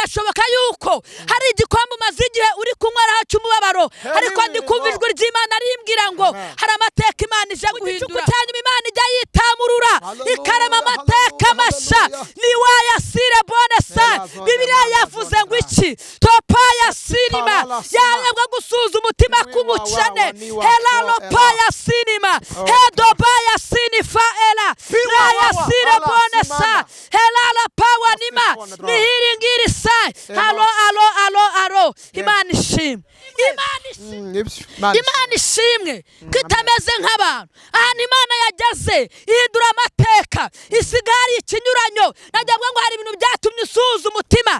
Birashoboka yuko hari igikombe umaze igihe uri kunyweraho cy'umubabaro, ariko ndi kumva ijwi ry'Imana rimbwira ngo hari amateka Imana ije guhindura. Cya nyuma Imana ijya yitamurura ikarema amateka mashya. Ni wayasire bone sa. Bibiliya yavuze ngo iki? Topaya sinima yayabwa gusuza umutima k'umukene. Helalo paya sinima hedobaya sinifa ela rayasire bone sa helala pawa nima nihiringiri sa. Alo alo alo alo, Imana ishimwe, Imana ishimwe. Imana ishimwe ko itameze nk'abantu. Ahantu Imana yageze ihindura amateka, isigaye hari ikinyuranyo. Najya ngo hari ibintu byatumye usuhuza umutima,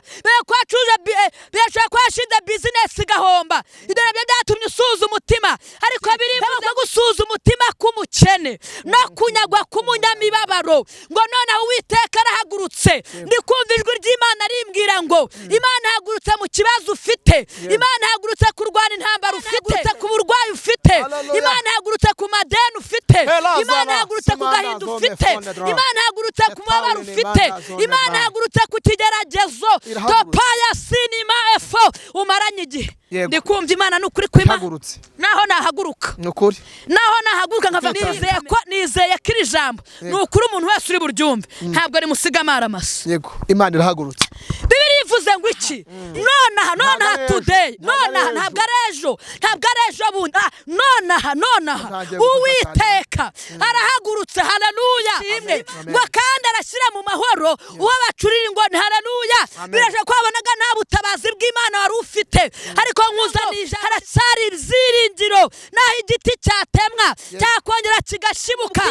birashobora kuba washinze business igahomba, ibyo nabyo byatumye usuhuza umutima. Ariko birivuze gusuhuza umutima k'umukene no kunyagwa k'umunyamibabaro, ngo noneho Uwiteka arahagurutse. Ndi kumva ijwi ry'Imana rimbwira ngo Imana ihagurutse mu kibazo ufite, Imana ihagurutse kurwana intambara ufite, ku burwayi ufite, Imana ihagurutse ku madeni ufite, Imana ihagurutse ku gahinda ufite, Imana ihagurutse ku mubabaro ufite, Imana ihagurutse ku kigeragezo topaya sinima efo umaranye igihe. Ndi kumva Imana ni ukuri kw'Imana. Naho nahaguruka, naho nahaguruka nkava, nizeye ko iri jambo ni ukuri umuntu wese uri buryumve ntabwo rimusiga amaso. Yego, Imana irahagurutse. Bibiliya ivuze ngo iki? Nonaha, nonaha, today, nonaha, ntabwo ari ejo, ntabwo ari ejo bundi, nonaha, nonaha Uwiteka arahagurutse. Haleluya! Ngo kandi arashyira mu mahoro uwo bacurira ingoni. Haleluya! Biraje ko wabonaga nta butabazi bw'Imana wari ufite, ariko nkuzanije haracyari ibyiringiro. Naho igiti cyatemwa cyakongera kigashibuka.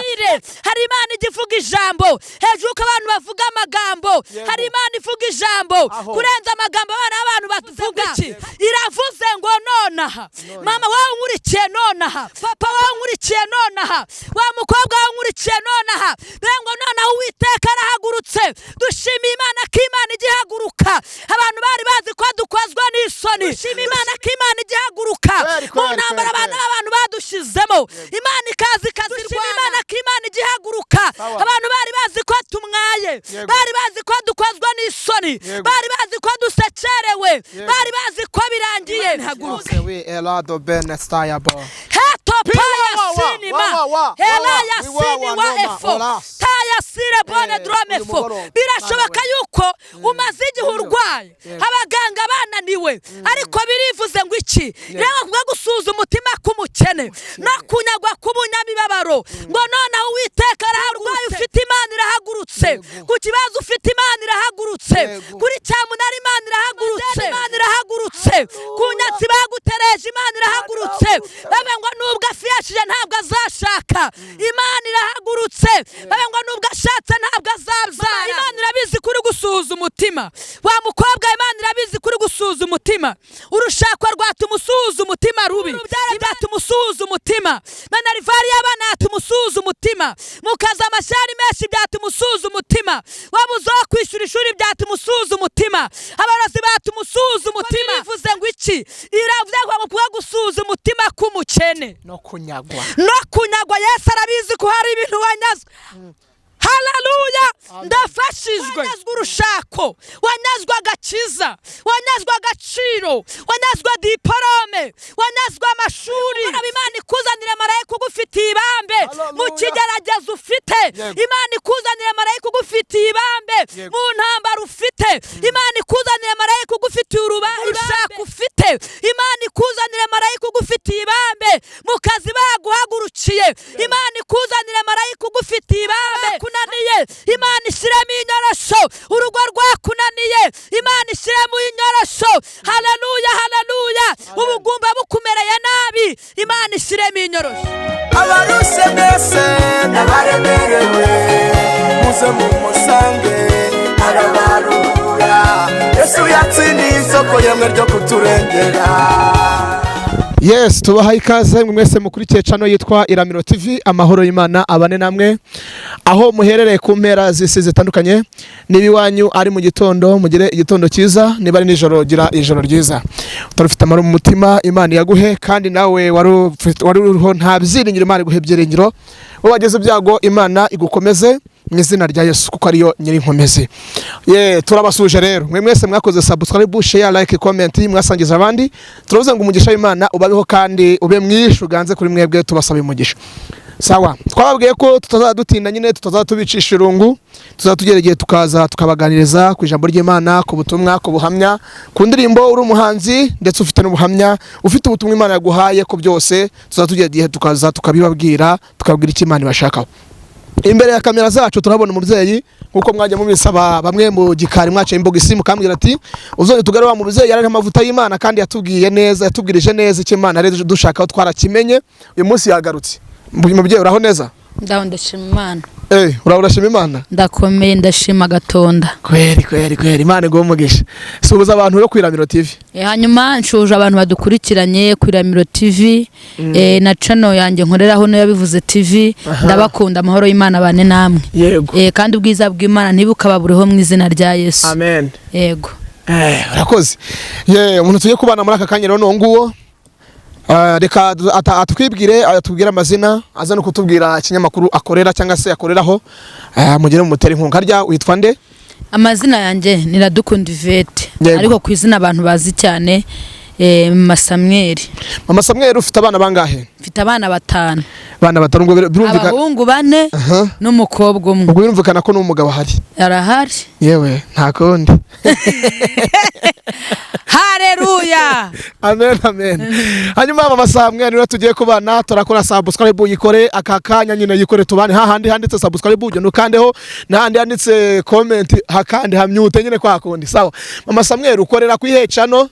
Hari Imana ijya ivuga ijambo hejuru ko abantu bavuga amagambo. Hari Imana ivuga ijambo kurenza amagambo abana b'abantu bavuga. Iki iravuze ngo nonaha, mama wowe unkurikiye nonaha, papa wowe unkurikiye nonaha, wa mukobwa wowe unkurikiye nonaha, ngo nonaha Uwiteka arahagurutse. Dushimiye Imana ko Imana ijya ihaguruka. Abantu bari bazi ko dukozwa n'isoni. Dushimiye Imana ko Imana ijya ihaguruka mu ntambara abana b'abantu badushyizemo, Imana ikaza ikazirwana. Imana ko Imana ijya ihaguruka. Abantu bari bazi ko tumwaye, bari bazi ko dukozwa n'isoni, bari bazi ko dusekerewe, bari bazi ko birangiye. Heto paya sinima helaya siniwa efo taya sire bone drome fo. Birashoboka yuko umaze igihe urwaye, abaganga bananiwe, ariko birivuze ngo iki? Reba kubwo gusuza umutima k'umukene no kunyagwa k'umunyamibabaro, ngo noneho Uwiteka arahagurutse. Ufite Imana irahagurutse ku kibazo ufite, Imana irahagurutse kuri cyamunara, Imana irahagurutse, Imana irahagurutse ku nyatsi bagutereje, Imana irahagurutse. Bavuga ngo nubwo afiyashije ntabwo azashaka, Imana irahagurutse. Bavuga ngo nubwo ashatse ntabwo azabyara, Imana irabizi kuri gusuhuza umutima. Wa mukobwa, Imana irabizi kuri gusuhuza umutima. Urushako rwatuma usuhuza umutima rubi, byatuma usuhuza umutima. Minerval y'abana yatuma usuhuza umutima. Mu kazi amashyari menshi byatuma usuhuza umutima. Wabuze uwo kwishyura ishuri byatuma usuhuza umutima. Abarozi batuma usuhuza umutima. Bivuze ngo iki? Iravuze ngo kuba gusuhuza umutima k'umukene no kunyagwa, no kunyagwa. Yesu arabizi ko hari ibintu wanyazwe. Haleluya! Ndafashijwe. Wanyazwe urushako, wanyazwe agakiza, wanyazwe agaciro, wanyazwe diporome, wanyazwe amashuri. Imana ikuzanire marayika ugufitiye ibambe mu kigeragezo ufite. Imana ikuzanire marayika ugufitiye ibambe mu ntambara ufite. Imana ikuzanire marayika ugufitiye urushako ufite. Imana ikuzanire marayika ugufitiye ibambe mu kazi baguhagurukiye. Imana ikuzanire marayika ugufitiye ibambe kunaniye. Imana ishyiremo inyorosho. Urugo rwakunaniye, Imana ishyiremo inyorosho. Haleluya, haleluya! Ubugumba bukumereye nabi, Imana ishyiremo inyorosho. Abaruse mwese n'abaremerewe, muze mumusange arabaruhura. Yesu yatsindiye isoko yemwe ryo kuturengera. Yes, tubahaye ikaze mwese mukurikiye channel yitwa Iramiro TV. Amahoro y'Imana abane namwe aho muherereye ku mpera z'isi zitandukanye. Niba iwanyu ari mu gitondo, mugire igitondo cyiza; niba ari nijoro, gira ijoro ryiza. Utarufite amahoro mu mutima, Imana yaguhe; kandi nawe wari uriho nta byiringiro, Imana iguhe ibyiringiro. Wowe wagize ibyago, Imana igukomeze. Mu izina rya Yesu, kuko ariyo nyir'inkomezi. Ye, turabasuje rero mwe mwese mwakoze subscribe, share, like, comment, mwasangiza abandi. Turavuze ngo umugisha w'Imana ubabeho kandi ube mwinshi, uganze kuri mwebwe. Tubasaba umugisha. Sawa, twababwiye ko tutazadutinda nyine, tutazatubicisha irungu, tuzatugera igihe tukaza tukabaganiriza ku ijambo ry'Imana, ku butumwa, ku buhamya, ku ndirimbo. Uri umuhanzi ndetse ufite n'ubuhamya, ufite ubutumwa Imana yaguhaye, ko byose tuzatugera igihe tukaza tukabibabwira, tukabwira icyo Imana ibashakaho. Imbere ya kamera zacu turabona umubyeyi, nkuko mwajya mubisaba bamwe mu gikari, mwaciye imbogisi mukambwira ati uzongera tugare wa mubyeyi, yari amavuta y'Imana kandi yatubwiye neza, yatubwirije neza icyo Imana ari dushaka, aho twarakimenye. Uyu munsi yagarutse. Mubyeyi, uraho neza? Ndaho, ndashima Imana. Eh, uraho, urashima Imana? Ndakomeye, ndashima Gatonda. Kweri kweri kweri, Imana iguhe umugisha. Suhuza abantu yo kwiramiro TV. Hanyuma nshuje abantu badukurikiranye ku Iramiro TV na channel yanjye nkoreraho niyo yabivuze TV. Ndabakunda, amahoro y'Imana bane namwe. Yego. Kandi ubwiza bw'Imana ntibukababuriho mu izina rya Yesu. Amen. Yego. Urakoze. Ye, umuntu tugiye kubana muri aka kanya rero ni uwo nguwo. Reka atwibwire, atubwire amazina, aza no kutubwira ikinyamakuru akorera cyangwa se akoreraho. Mugere mumutere inkunga. Harya witwa nde? Amazina yanjye ni Iradukunda Yvette. Yego. Ariko ku izina abantu bazi cyane, Mama Samweli. Mama Samweli, ufite abana bangahe? Mfite abana batanu. Abana batanu, ubwo birumvikana. Abahungu bane n'umukobwa umwe. Ubwo birumvikana ko n'umugabo ahari. Arahari. Yewe, nta kundi. Hareruya. Amen, amen. Hanyuma Mama Samweli rero tugiye kubana, turakora subscribe, uyikore aka kanya nyine, yikore tubane. Hahandi handitse subscribe ugenda ukandeho, n'ahandi handitse comment hakandi hamyute nyine kwa kundi. Sawa, Mama Samweli, ukorera ku iyihe channel?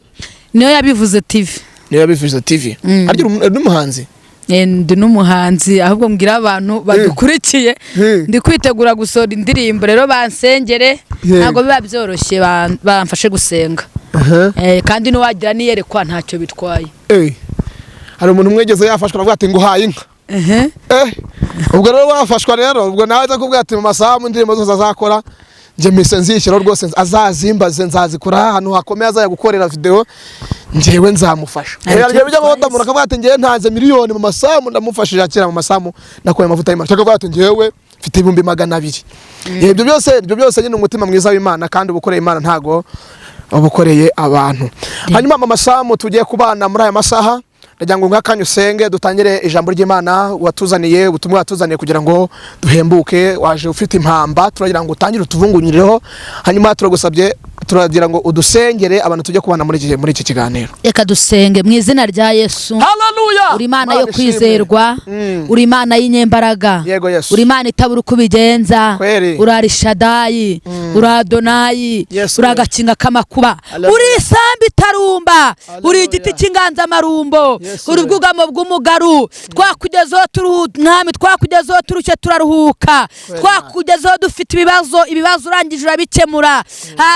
Niyo yabivuze TV. Niyo yabivuze TV. Harya uri n'umuhanzi? Ndi n'umuhanzi, ahubwo mbwira abantu badukurikiye, ndi kwitegura gusohora indirimbo, rero bansengere. Ntabwo biba byoroshye, bamfashe gusenga. Kandi n'uwagira n'iyerekwa ntacyo bitwaye. Hari umuntu umwegeze yafashwe aravuga ati nguhaye inka. Ubwo rero wafashwa rero, ubwo nawe aza kubwira ati mu masaha mu ndirimbo zose azakora njye mpise nzishyiraho rwose, azazimbaze, nzazikora ahantu hakomeye, azajya gukorera video, njyewe nzamufasha. Hari icyo Hari bijya bitwaye. Badamura akavuga ati njyewe ntanze miliyoni mu masamu ndamufashije, akira mu masamu nakuye amavuta y'Imana, akavuga ati njyewe mfite 200,000. Ibyo byose nyine umutima mwiza w'Imana, kandi uba ukoreye Imana, ntago uba ukoreye abantu. Hanyuma Mama Samu tugiye kubana muri aya masaha, ndagira ngo nk'akanya usenge, dutangire ijambo ry'Imana watuzaniye, ubutumwa watuzaniye kugira ngo duhembuke. Waje ufite impamba, turagira ngo utangire utuvungunireho. Hanyuma turagusabye, turagira ngo udusengere abantu tujye kubana muri iki kiganiro. Reka dusenge mu izina rya Yesu. Haleluya. Uri Imana yo Imana ishimwe. kwizerwa, uri Imana y'inyembaraga, Yego Yesu. uri Imana itabura uko ubigenza. Kweri. Uri Alishadayi, uri Adonayi, Yesu. uri agakinga k'amakuba, Haleluya. uri isambu itarumba, uri Haleluya. igiti cy'inganzamarumbo, Yesu. uri ubwugamo bw'umugaru. Twakugezeho turuhu mwami, twakugezeho turushye turaruhuka, twakugezeho dufite ibibazo, ibibazo urangije urabikemura.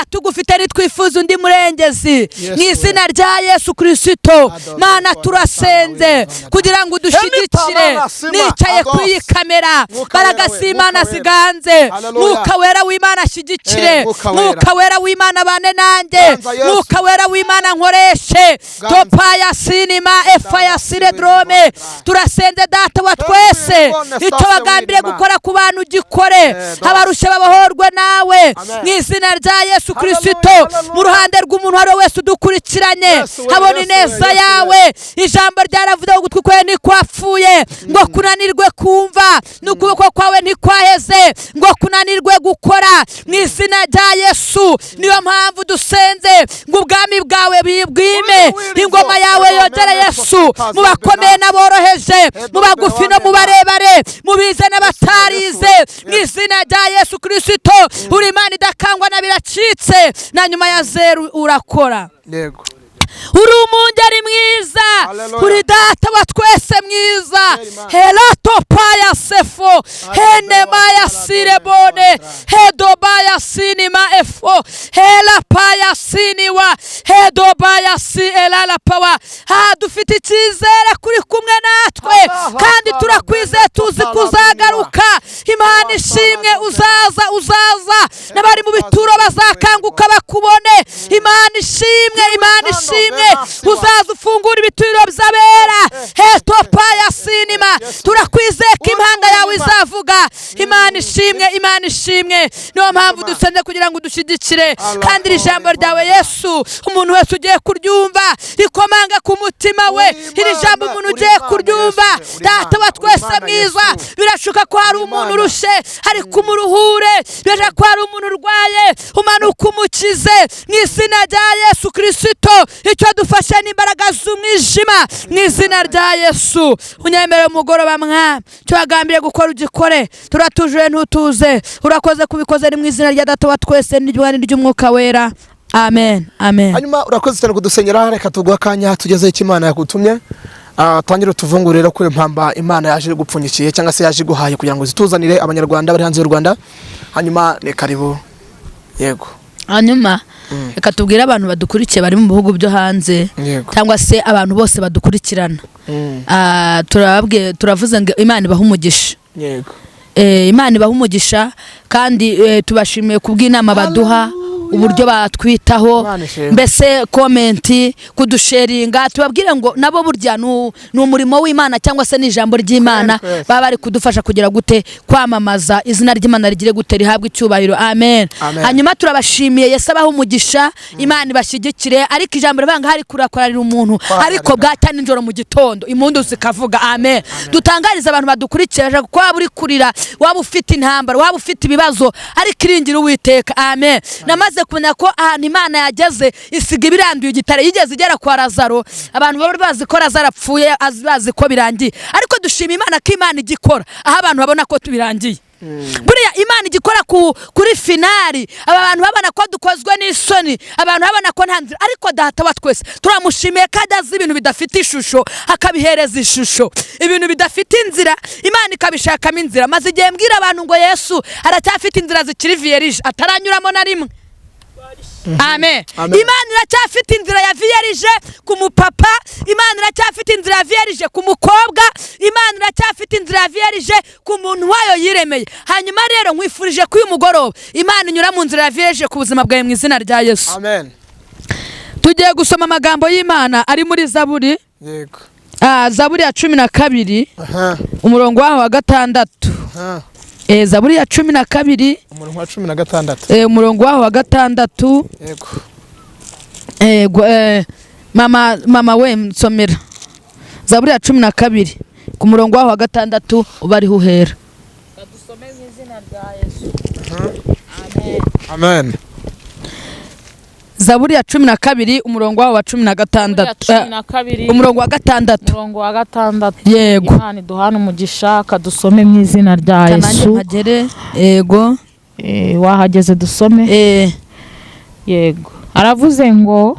Tugufite ntitwifuza undi murengezi. Yesu. Mu izina rya Yesu Kirisito, Mana, turasenze kugira ngo udushyigikire. Nicaye kuri iyi kamera, Mwuka Wera we, baragasimana Mwuka Wera. ziganze. Haleluya. Mwuka Wera w'Imana ashyigikire. Mwuka Wera. Mwuka Wera w'Imana bane nanjye. Ganza Yesu. Mwuka Wera w'Imana nkoreshe. Ganza. Topa ya sinima efa ya siredrome. Turasenze Data wa twese, icyo wagambiriye gukora ku bantu ugikore, abarushye babohorwe nawe Amen. mu izina rya Yesu Kirisito. Haleluya. Mu ruhande rw'umuntu uwo ari we wese udukurikiranye, Yesu we, habona Yesu we, ineza Yesu we. yawe. Ijambo ryaravuze ngo ugutwi kwawe ntikwapfuye ngo kunanirwe kumva, n'ukuboko kwawe ntikwaheze ngo kunanirwe gukora, mu izina rya Yesu. Niyo mpamvu dusenze ngo ubwami bwawe bwime, ingoma yawe yogere Yesu, mu bakomeye n'aboroheje, mu bagufi no mu barebare, mu bize n'abatarize, mu izina rya Yesu Kirisito. Uri Imana idakangwa na biracitse, na nyuma ya zeru urakora. Yego. Uri umungeri mwiza. Hallelujah. Uri Data wa twese mwiza. Amen. Helatopaya sefo henemaya sirebone hedobaya sinima efo helapaya siniwa hedobaya si elalapawa. Ha, dufite icyizere kuri kumwe natwe, kandi turakwizeye, tuzi kuzagaruka. Imana ishimwe, uzaza, uzaza, n'abari mu bituro bazakanguka bakubone. Imana ishimwe, Imana ishimwe, uzaza ufungura ibituro by'abera. Hetopa ya sinima, turakwizeye ko impanda yawe yawe izavuga. Imana ishimwe, Imana ishimwe. Niyo mpamvu dusenze kugira ngo udushyigikire, kandi iri jambo ryawe Yesu umuntu wese ugiye kuryumva rikomanga ku mutima we. Iri jambo umuntu ugiye kuryumva, Data wa twese mwiza, birashoboka ko hari umuntu urushe ariko umuruhure, birashoboka ko hari umuntu urwaye umanuka umukize mu izina rya Yesu Kirisito. Icyo dufashe n'imbaraga z'umwijima mu izina rya Yesu. Unyemerere umugoroba mwami, icyo wagambiriye gukora ugikore, turatujuje ntutuze, urakoze kubikoze, ni mu izina rya Data wa twese n'iry'Umwuka Wera. Amen, amen. Hanyuma urakoze cyane kudusenyera, reka tuguhe akanya tugezeho icyo Imana yagutumye. Tangire tuvungurire kuri impamba Imana yaje gupfunyikiye cyangwa se yaje guhaye kugira ngo zituzanire abanyarwanda bari hanze y'u Rwanda. Hanyuma ni karibu. Yego. Hanyuma reka tubwire abantu badukurikiye bari mu bihugu byo hanze, cyangwa se abantu bose badukurikirana. Turababwiye, turavuze ngo Imana ibahe umugisha. Yego. Imana ibahe umugisha, kandi tubashimiye kubw'inama baduha, uburyo batwitaho, mbese komenti, kudusheringa. Tubabwire ngo nabo burya ni umurimo w'Imana cyangwa se ni ijambo ry'Imana, baba bari kudufasha kugira gute kwamamaza izina ry'Imana rigire gute rihabwe icyubahiro. Amen. Hanyuma turabashimiye, Yesu abahe umugisha, Imana ibashyigikire. Ariko ijambo rivanga hari kurakorarira umuntu, ariko bwacya nijoro mu gitondo impundu zikavuga. Amen. Dutangariza abantu badukurikira ko waba uri kurira, waba ufite intambara, waba ufite ibibazo, ariko iringira Uwiteka. Amen. Namaze kumenya ko ahantu Imana yageze isiga ibiranduye igitare. Yigeze igera kwa Lazaro, abantu bari bazi ko Lazaro apfuye, bazi ko birangiye, ariko dushima Imana ko Imana igikora aho abantu babona ko tubirangiye. Buriya Imana igikora kuri finali, aba bantu babona ko dukozwe n'isoni, abantu babona ko nta nzira, ariko Data wa twese turamushimiye ko adazi ibintu bidafite ishusho akabihereza ishusho, ibintu bidafite inzira Imana ikabishakamo inzira. Maze igihe mbwira abantu ngo Yesu aracyafite inzira zikiri vierge ataranyuramo na rimwe. Amen. Imana iracyafite inzira ya vierge ku mupapa, Imana iracyafite inzira ya vierge ku mukobwa, Imana iracyafite inzira ya vierge ku muntu wayo yiremeye. Hanyuma rero nkwifurije ko uyu mugoroba Imana inyura mu nzira ya vierge ku buzima bwawe mu izina rya Yesu. Amen. Tugiye gusoma amagambo y'Imana ari muri Zaburi. Yego. Zaburi ya 12 umurongo waho wa 6. Zaburi ya 12 umurongo wa 16. Umurongo waho wa 6. Yego. Mama we nsomera Zaburi ya 12 ku murongo waho wa 6 ubari huhera. Kadusome mu izina rya Yesu. Amen. Zaburi ya 12 umurongo waho wa 16. Umurongo wa 6. Umurongo wa 6. Yego. Imana iduhana umugisha, kadusome mu izina rya Yesu. Hagere. Yego. Wahageze dusome. Yego. Aravuze ngo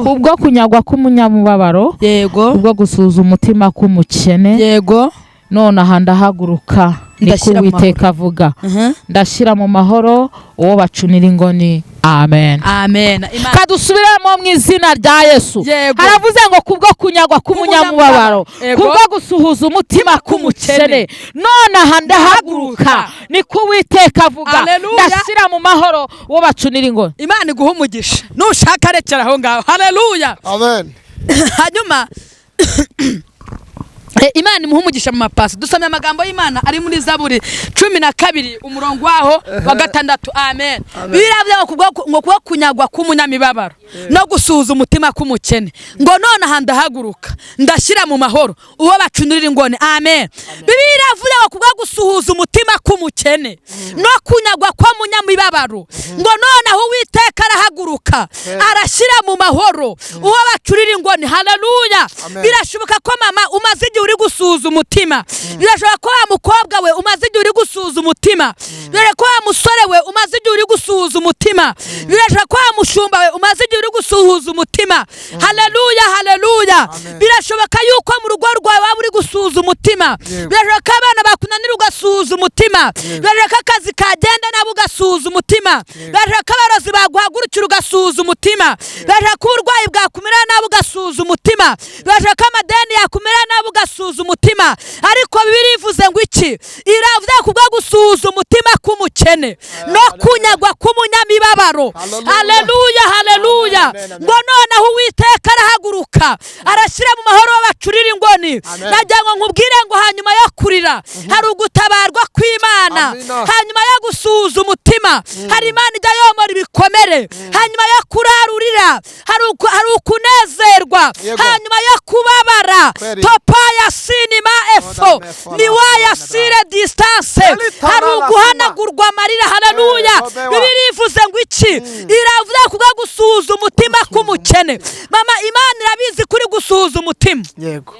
ubwo kunyagwa k'umunyamubabaro, yego, ubwo gusuza umutima k'umukene, yego, none aha ndahaguruka, niko Uwiteka avuga, ndashyira mu mahoro uwo bacunira ingoni. Amen. Amen. Kadusubiremo mu izina rya Yesu. Haravuze ngo kubwo kunyagwa k'umunyamubabaro, kubwo gusuhuza umutima k'umukene, none aha ndahaguruka, niko Uwiteka avuga, ndashyira mu mahoro uwo bacunira ingoni. Imana iguhe umugisha, nushaka rekera aho ngaho. Haleluya. Amen. Hanyuma Imana imuha umugisha mu mapasi. Dusomye amagambo y'Imana ari muri Zaburi 12 umurongo waho wa 6. Amen. Biravuga ngo kuba kunyagwa k'umunyamibabaro no gusuhuza umutima k'umukene, ngo none aha ndahaguruka ndashyira mu mahoro uwo bacunurira ingoni. Amen. Biravuga ngo kubwo gusuhuza umutima k'umukene no kunyagwa kw'umunyamibabaro, ngo none aho Uwiteka arahaguruka arashyira mu mahoro uwo bacurira ingoni. Haleluya. Birashoboka ko mama umaze igihe uri gusuhuza umutima, birashoboka ko wa mukobwa we umaze igihe uri gusuhuza umutima, birashoboka ko wa musore we umaze igihe uri gusuhuza umutima, birashoboka ko wa mushumba we umaze igihe uri gusuhuza umutima. Haleluya, haleluya. Birashoboka yuko mu rugo rwawe waba uri gusuhuza umutima, birashoboka ko abana bakunanira ugasuhuza umutima, birashoboka ko akazi kagenda nabo ugasuhuza umutima, umutima. Birashoboka ko abarozi baguhagurukira ugasuhuza umutima. Birashoboka ko uburwayi bwakumera nabi ugasuhuza umutima. Birashoboka ko amadeni yakumera nabi ugasuhuza umutima. Ariko Bibiliya ivuze ngo iki? Iravuze kubwo gusuhuza umutima k'umukene no kunyagwa k'umunyamibabaro. Haleluya, haleluya. Ngo noneho Uwiteka arahaguruka arashyira mu mahoro bacurira ingoni. Nagira ngo nkubwire ngo hanyuma yo kurira hari ugutabarwa kw'Imana. Hanyuma yo gusuhuza umutima hari Imana ijya yomora ibikomere. Hanyuma yo kurarurira hari ukunezerwa. Hanyuma yo kubabara topa ya sinima efo ni waya sire distance hari uguhanagurwa amarira. Haleluya. Bibiliya ivuze ngo iki? Iravuze kubwo gusuhuza umutima k'umukene. Mama, Imana irabizi kuri gusuhuza umutima. Yego.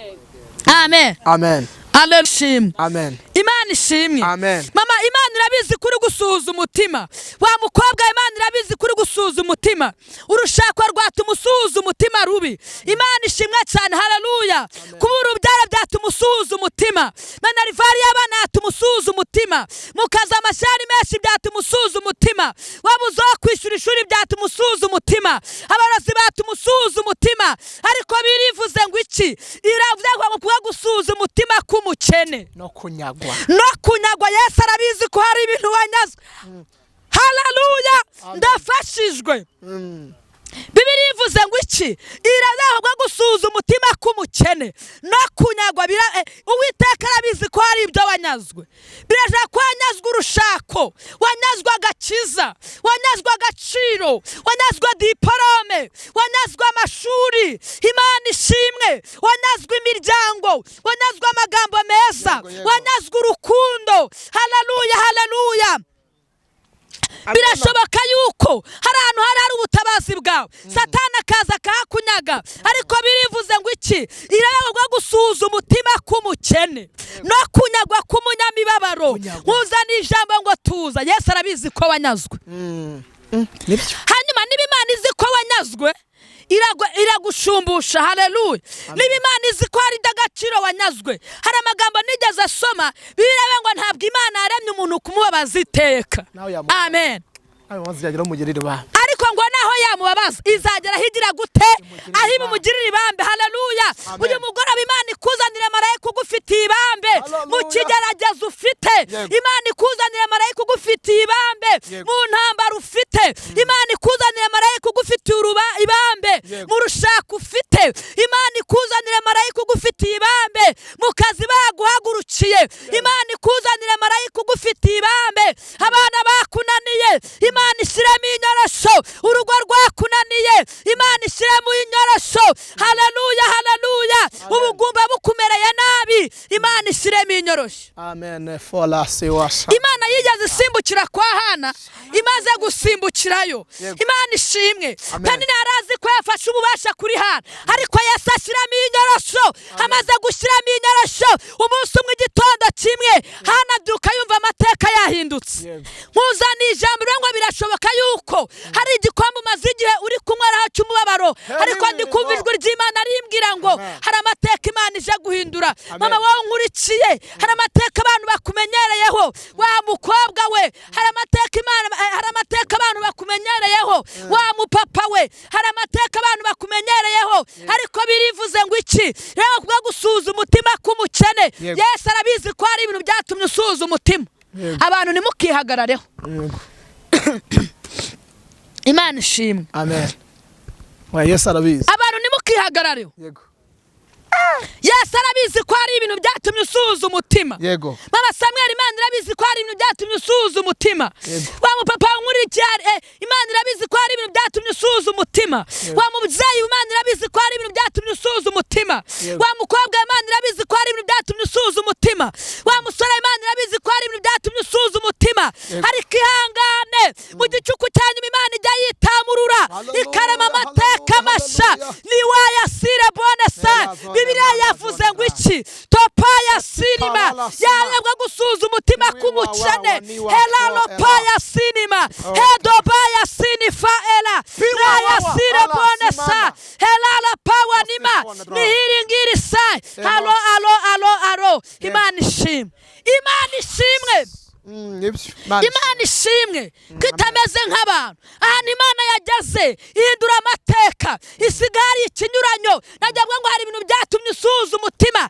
Amen. Amen. Haleluya. Amen. Imana ishimwe. Amen. Mama, Imana irabizi kuri gusuhuza umutima. Wa mukobwa, Imana irabizi kuri gusuhuza umutima. Urushako rwatuma usuhuza umutima rubi. Imana ishimwe cyane. Haleluya. Kuba urubyaro byatuma usuhuza umutima. Manarivari y'abana yatuma usuhuza umutima. Mukaza amashyari menshi byatuma usuhuza umutima. Wabuze wo kwishyura ishuri byatuma usuhuza umutima. Abarozi batuma usuhuza umutima. Ariko birivuze ngo iki? Iravuze ngo kuba gusuhuza umutima k'umukene no kunyagwa. No kunyagwa. Yesu arabizi ko hari ibintu wanyazwe. Haleluya. Ndafashijwe. Bibiliya ivuze ngo iki? Iravuga gusuhuza umutima k'umukene no kunyagwa. Uwiteka arabizi ko hari ibyo wanyazwe. Biraje ko wanyazwe urushako, wanyazwe agakiza, wanyazwe agaciro, wanyazwe diporome, wanyazwe amashuri. Imana ishimwe. Wanyazwe imiryango, wanyazwe amagambo meza, wanyazwe urukundo. Haleluya, haleluya. Birashoboka yuko hari ahantu hari ubutabazi bwawe, Satani akaza akahakunyaga. Ariko birivuze ngo iki? Irabagwa gusuhuza umutima k'umukene no kunyagwa k'umunyamibabaro. Nkuzana ijambo ngo tuza. Yesu arabizi ko wanyazwe. Hanyuma niba Imana izi ko wanyazwe iragushumbusha. Haleluya. Niba Imana izi ko hari iby'agaciro wanyazwe. Hari amagambo nigeze asoma biraba ngo ntabwo Imana yaremye umuntu kumubabaza iteka. Amen. Ariko ngo naho yamubabaza izagera higira gute? Aho imugirira ibambe. Haleluya. Uyu mugoroba Imana ikuzanire marayika ugufitiye ibambe mu kigeragezo ufite. Imana ikuzanire marayika ugufitiye ibambe mu ntambara ufite. Imana ikuzanire marayika ugufitiye ibambe mu rushako ufite. Imana ikuzanire marayika ugufitiye ibambe mu kazi baguhagurukiye. Imana ikuzanire marayika ugufitiye ibambe abana bakunaniye. Imana ishyiremo inyorosho. Urugo rwakunaniye, Imana ishyiremo inyorosho. Haleluya, haleluya. Ubugumba bukumereye nabi, Imana ishyiremo inyorosho. Amen. Imana yigeze isimbukira kwa Hana, imaze gusimbukirayo. Imana ishimwe. Kandi ntarazi ko yafashe ububasha kuri Hana, ariko Yesu ashyiramo inyorosho. Amaze gushyiramo inyorosho, umunsi umwe igitondo kimwe Hana abyuka yumva amateka yahindutse. Nkuzaniye ijambo ngo birashoboka yuko hari igikombe umaze igihe uri kunyweraho cy'umubabaro, ariko ndi kumva ijwi ry'Imana rimbwira ngo hari amateka Imana ije guhindura. Mama wowe nkurikiye, hari amateka abantu bakumenyereyeho. Wa mukobwa we, hari amateka Imana, hari amateka abantu bakumenyereyeho. Wa mupapa we, hari amateka abantu bakumenyereyeho. Ariko birivuze ngo iki? Rero kubwo gusuhuza umutima k'umukene. Yesu arabizi ko hari ibintu byatumye usuhuza umutima. Abantu ntimukihagarareho. Imana ishimwe. Amen. Yesu arabizi. Abantu ntimukihagarareho. Yego. Yesu arabizi ko hari ibintu byatumye usuhuza umutima. Yego. Mama Samuel, Imana irabizi ko hari ibintu byatumye usuhuza umutima. Wa mupapa nkurikiye, Imana irabizi ko hari ibintu byatumye usuhuza umutima. Wa mubyeyi, Imana irabizi ko hari ibintu byatumye usuhuza umutima. Wa mukobwa, Imana irabizi ko hari ibintu byatumye usuhuza umutima. Wa musore, Imana irabizi ko hari ibintu byatumye usuhuza umutima. Ariko ihangane, mu gicuku cya nyuma Imana ijya yitamurura ikarema amateka mashya. Ni wayasire bone sa. Bibiliya yavuze ngo iki? Topa ya sinima yanyabwa gusuhuza umutima k'umukene. Helalo pa ya sinima hedoba ya sinifa ela raya sire bone sa helala pa wanima nihiringiri sa alo alo alo alo. Imana ishimwe. Imana ishimwe. Imana ishimwe ko Itameze nk'abantu. Ahantu Imana yageze ihindura amateka, isigaye hari ikinyuranyo. Najya ngo hari ibintu byatumye usuhuza umutima,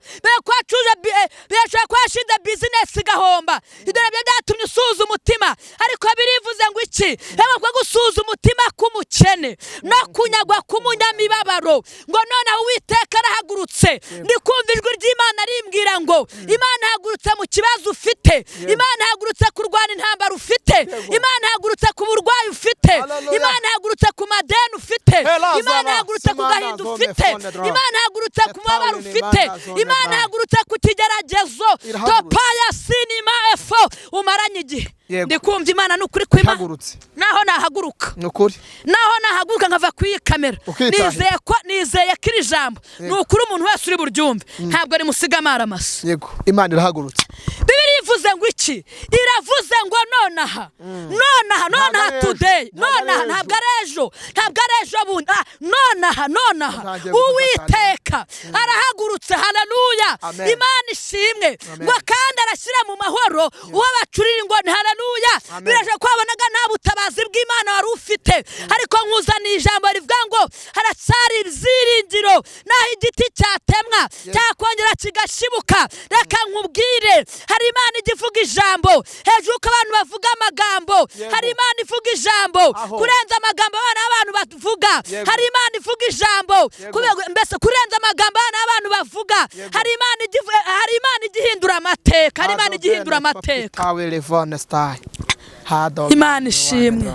birashobora kuba washinze bizinesi igahomba, ibyo nabyo byatumye usuhuza umutima. Ariko birivuze ngo iki? Reba ko gusuhuza umutima k'umukene no kunyagwa k'umunyamibabaro, ngo noneho Uwiteka arahagurutse. Ndi kumva ijwi ry'Imana rimbwira ngo Imana ihagurutse mu kibazo ufite, Imana ihagurutse kurwana intambara ufite, Imana ihagurutse ku burwayi ufite, Imana ihagurutse ku madeni ufite, Imana ihagurutse ku gahinda ufite, Imana ihagurutse ku mubabaro ufite, Imana ihagurutse ku kigeragezo topaya sinima efo umaranye igihe. Ndi kumva Imana ni ukuri kw'Imana. Naho nahaguruka, naho nahaguruka nkava ku iyi kamera, nizeye ko iri jambo ni ukuri umuntu wese uri buryumve ntabwo rimusiga amaramasa. Yego, Imana irahagurutse. Bibiliya ivuze ngo iki? Iravuze ngo nonaha, nonaha, nonaha, today, nonaha, ntabwo ari ejo, ntabwo ari ejo bundi, nonaha, nonaha Uwiteka arahagurutse. Haleluya, Imana ishimwe. Ngo kandi arashyira mu mahoro uwo bacurira ingoni. Haleluya. Biraje ko wabonaga nta butabazi bw'Imana wari ufite, ariko nkuzaniye ijambo rivuga ngo haracyari ibyiringiro. Naho igiti cyatemwa cyakongera kigashibuka. Reka nkubwire, hari Imana ijya ivuga ijambo hejuru ko abantu bavuga amagambo. Hari Imana ivuga ijambo kurenza amagambo abana b'abantu bavuga. Hari Imana ivuga ijambo mbese kurenza amagambo abana b'abantu bavuga. Hari Imana ijya ihindura amateka. Hari Imana ijya ihindura amateka. Imana ishimwe.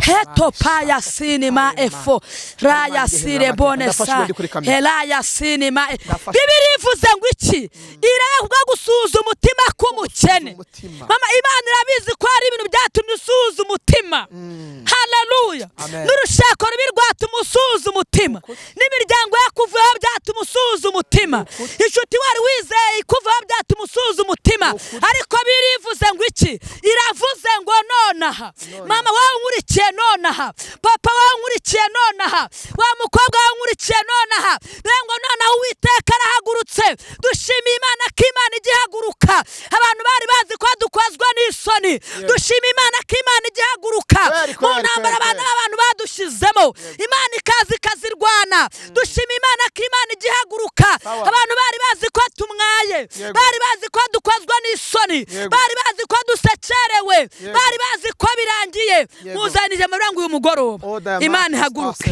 Heto paya sinima efo raya sire bonesa helaya sinima. Bibiliya ivuze ngo iki? Iravuga gusuhuza umutima k'umukene. Mama, Imana irabizi ko hari ibintu byatumye usuhuza umutima. Haleluya. N'urushako rubi rwatuma usuhuza umutima, n'imiryango yakuvuyeho byatuma usuhuza umutima, inshuti wari wizeye ikuvaho byatuma usuhuza umutima. Ariko birivuze ngo iki? Iravuze ngo nonaha, mama wawe nkurikiye nonaha, papa wawe nkurikiye nonaha, wa mukobwa wawe nkurikiye nonaha, ngo nonaha Uwiteka arahagurutse. Dushimiye Imana ko Imana igihaguruka. Abantu bari bazi ko dukozwa n'isoni, dushimiye Imana ko Imana igihaguruka mu ntambara abantu badushizemo, Imana ikaza ikazirwana. Dushimiye Imana ko Imana igihaguruka. Abantu bari bazi ko tumwaye, bari bazi ko dukozwa n'isoni, bari bazi ko dusekerewe, bari bazi ko birangiye. Muzanije amarango uyu mugoroba, Imana ihaguruke.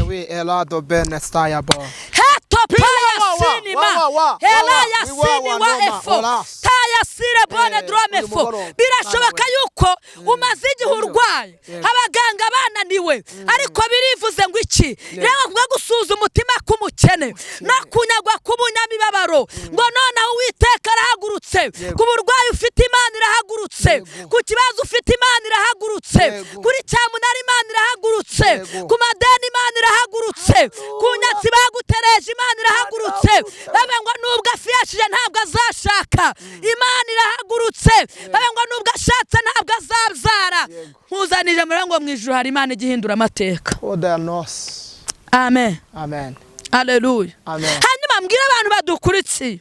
Heto paya sinima helaya sinima efo taya sire bone drome efo. Birashoboka yuko umaze igihe urwaye, abaganga bananiwe, ariko birivuze ngo iki? Reba kuba gusuhuza umutima k'umukene no kunyagwa k'umunyamibabaro, ngo noneho Uwiteka arahagurutse. Ku burwayi ufite Imana irahagurutse, ku kibazo ufite Imana irahagurutse, kuri cyamunara Imana irahagurutse, ku madeni Imana irahagurutse, ku nyatsi bagutereje Imana irahagurutse. Bavuga ngo nubwo afiyashije ntabwo azashaka, Imana irahagurutse. Bavuga ngo nubwo ashatse ntabwo azabyara. Nkuzanije muri ngo mu ijuru hari Imana igihindura amateka. Amen. Amen. Haleluya. Hanyuma mbwira abantu badukurikiye,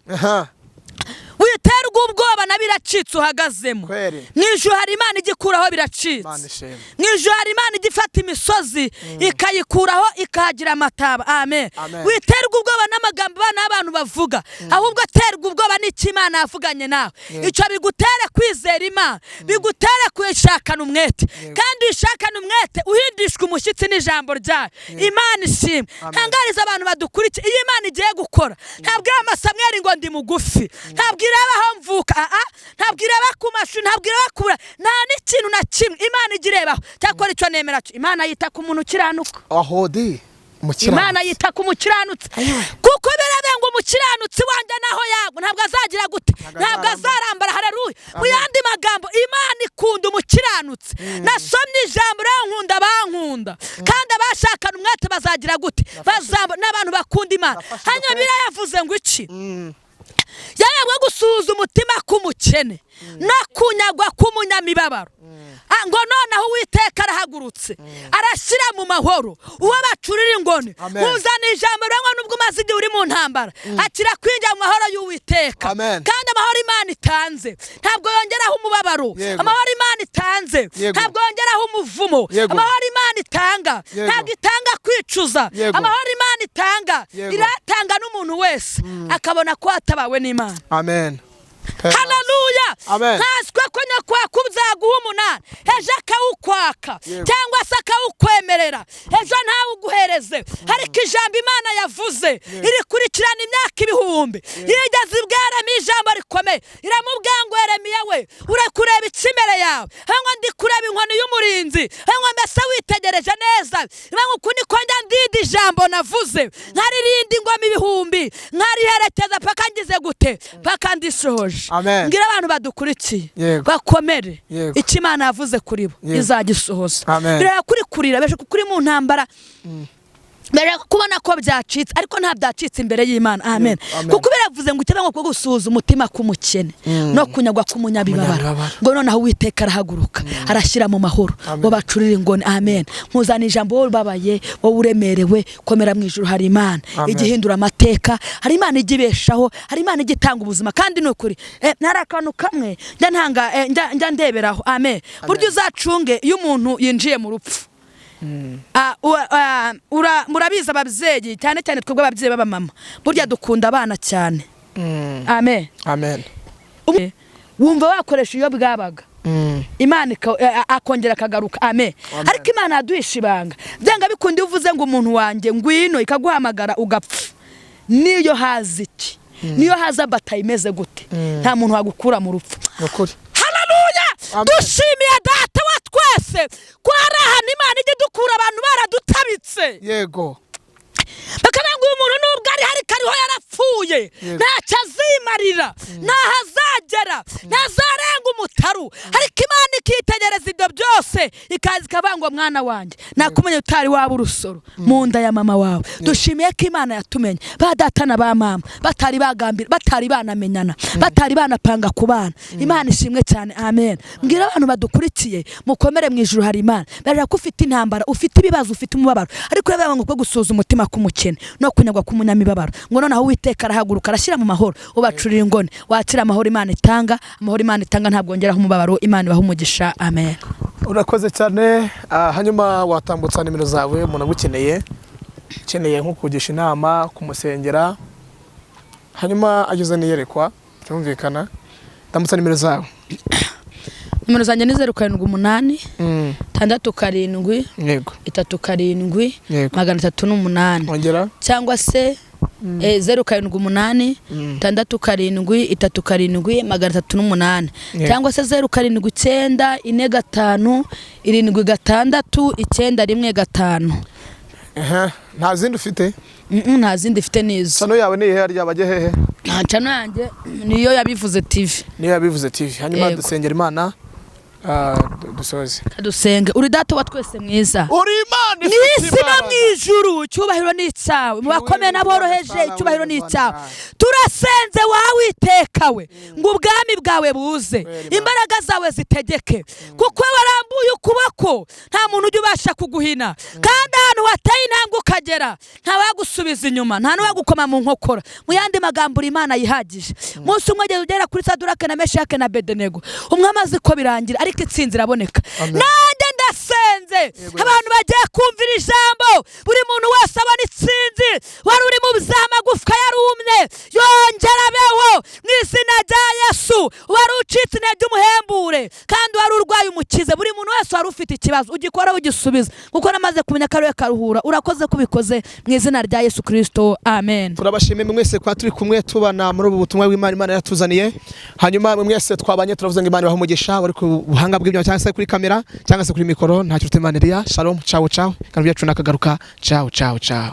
witerwa ubwoba na biracitse uhagazemo. Mu ijuru hari Imana igikuraho biracitse. Mu ijuru hari Imana igifata imisozi ikayikuraho ikahagira amataba. Amen. Witerwa ubwoba n'amagambo abana b'abantu bavuga, ahubwo terwa ubwoba n'icyo Imana yavuganye nawe. Icyo bigutere kwizera Imana, bigutere kuyishakana umwete, kandi uyishakana umwete uhindishwa umushyitsi n'ijambo ryayo. Imana ishimwe. Ntangariza abantu badukurikiye, iyo Imana igiye gukora ntabwo iraba Samweli ngo ndi mugufi, ntabwo iraba aho mvuka, ntabwo iraba ku mashuri, ntabwo iraba kubura, nta n'ikintu na kimwe Imana ijya irebaho. Cyakora icyo nemera cyo, Imana yita ku muntu ukiranuka. Imana yita ku mukiranutsi, kuko biravuga ngo umukiranutsi wanjye naho yagwa ntabwo azagira gute, ntabwo azarambara. Haleluya. Mu yandi magambo, Imana ikunda umukiranutsi. Nasomye ijambo rero, nkunda bankunda, kandi abashakana umwete bazagira gute, bazamba n'abantu bakunda Imana. Hanyuma birayavuze ngo iki? Yarabwo gusuhuza umutima k'umukene No kunyagwa k'umunyamibabaro. Ngo noneho Uwiteka arahagurutse, arashyira mu mahoro uwo bacurira ingoni. Amen. Uzana ijambo rero ngo nubwo umaze igihe uri mu ntambara, akira kwinjira mu mahoro y'Uwiteka. Amen. Kandi amahoro Imana itanze ntabwo yongeraho umubabaro. Yego. Amahoro Imana itanze Yego. ntabwo yongeraho umuvumo. Yego. Amahoro Imana itanga Yego. ntabwo itanga kwicuza. Yego. Amahoro Imana itanga Yego. iratanga n'umuntu wese akabona ko yatabawe n'Imana. Amen. Haleluya. Amen. Nkanswe ko nyakwaka uzaguha umunani, ejo akawukwaka, Yego. cyangwa se akawukwemerera, ejo ntawuguhereze. Ariko ijambo Imana yavuze irikurikirana imyaka ibihumbi. Yigeze ibwa Yeremiya ijambo rikomeye, iramubwira ngo: "Yeremiya we, urakureba iki imbere yawe?" Ngo: "Ndi kureba inkoni y'umurinzi." Ngo: "Mbese witegereje neza?" Ngo: "Uku niko njya ndinda ijambo navuze, nkaririnda ingoma ibihumbi, nkariherekeza paka ngize gute? Paka ndisohoje." Amen. Ngira abantu badukurikiye Yego. bakomere. Yego. Icyo Imana yavuze kuri bo Yego. izagisohoza. Amen. Bireba kuri kurira beshe kuko uri mu ntambara, mbere kubona ko byacitse, ariko nta byacitse imbere y'Imana. Amen. Amen. Kuko biravuze ngo icyo ngo gusuhuza umutima k'umukene no kunyagwa k'umunyabibabaro. Umunyabibabaro. Ngo noneho Uwiteka arahaguruka, arashyira mu mahoro Amen. ngo bacurire ingoni. Amen. Nkuzana ijambo: wowe ubabaye, wowe uremerewe, komera, mu ijuru hari Imana Amen. ijya ihindura amateka, hari Imana ijya ibeshaho, hari Imana ijya itanga ubuzima. Kandi ni ukuri, ntari akantu kamwe njya ntanga, njya ndeberaho. Amen. Burya uzacunge iyo umuntu yinjiye mu rupfu. Murabizi ababyeyi, cyane cyane twebwe ababyeyi b'abamama, burya dukunda abana cyane. Amen. Amen. Wumva wakoresha iyo bwabaga, Imana akongera akagaruka. Amen. Ariko Imana yaduhisha ibanga. Byanga bikunda, iyo uvuze ngo: "Umuntu wanjye ngwino," ikaguhamagara ugapfa, niyo haza iki, niyo haza batayi imeze gute, nta muntu wagukura mu rupfu. Ni ukuri. Haleluya. Amen. Dushimiye Data wa twese ko hari ahantu Imana ijya idukura abantu baradutabitse, Yego. bakavuga ngo: "Uyu muntu nubwo ari ariko ariho yarapfuye, Yego. ntacyo azimarira, ntaho azagera, ntazarenga umutaru." Ariko Imana ikitegereza ibyo byose, ikaza ikavuga ngo: "Mwana wanjye, nakumenye utari waba urusoro mu nda ya mama wawe." Dushimiye ko Imana yatumenye ba data na ba mama batari bagambira, batari banamenyana, batari banapanga ku bana. Imana ishimwe cyane. Amen. Mbwira abantu badukurikiye: mukomere, mu ijuru hari Imana. Barira ko ufite intambara, ufite ibibazo, ufite umubabaro, ariko ureba ngo ko gusuhuza umutima k'umukene no kunyagwa k'umunyamibabaro, ngo noneho Uwiteka arahaguruka, arashyira mu mahoro ubacurira ingoni. Wakira amahoro Imana itanga. Amahoro Imana itanga ntabwo wongeraho umubabaro. Imana ibaha umugisha. Amen. Urakoze cyane. Hanyuma watambutsa nimero zawe, umuntu agukeneye, ukeneye nko kugisha inama, kumusengera, hanyuma ageze n'iyerekwa, byumvikana. Tambutsa nimero zawe. Nimero zanjye ni 078 67 37 308. Ongera. Cyangwa se 078 67 37 308. Cyangwa se 079 45 76 915. Aha, nta zindi ufite? Nta zindi ifite n'izo. Channel yawe ni iyihe harya, bajye hehe? Nta channel yanjye, niyo yabivuze TV. Niyo yabivuze TV. Hanyuma Yego. dusengera Imana, dusoze. Kadusenge. Uri Data wa twese mwiza, Uri Imana mu ifite isi no mu imbaraga. ijuru, icyubahiro ni icyawe. Mu bakomeye n'aboroheje, icyubahiro ni icyawe. Turasenze wawiteka we ngo ubwami bwawe buze, imbaraga zawe zitegeke, kuko warambuye ukuboko nta muntu ujya ubasha kuguhina, kandi ahantu wateye intambwe ukagera ntawagusubiza inyuma, nta n'uwagukoma mu nkokora. Mu yandi magambo, uri Imana yihagije. Umunsi umwe ugeze ugera kuri Sadurake na Meshake na Bedenego, umwami azi ko birangira, ariko itsinzi iraboneka. Nanjye ndasenze, abantu bagiye kumvira ijambo, buri muntu wese abona itsinzi. Wari uri mu by'amagufwa yarumye, yongera abeho mu izina rya Yesu. Wari ucitse intege, umuhembure, kandi wari urwaye umukize. Buri muntu wese wari ufite ikibazo, ugikoraho ugisubiza, kuko namaze kumenya ko ari we karuhura. Urakoze ko ubikoze mu izina rya Yesu Kirisito. Amen. Turabashimiye mwese kwa turi kumwe tubana muri ubu butumwa bw'Imana Imana yatuzaniye. Hanyuma mwe mwese twabanye, turavuze ngo Imana ibahe umugisha. Wari ku buhanga bw'ibyuma cyangwa se kuri kamera cyangwa se kuri mikoro, ntacyo Imana Eliya. Shalom, ciao ciao. Kandi byacu nakagaruka. Ciao ciao ciao.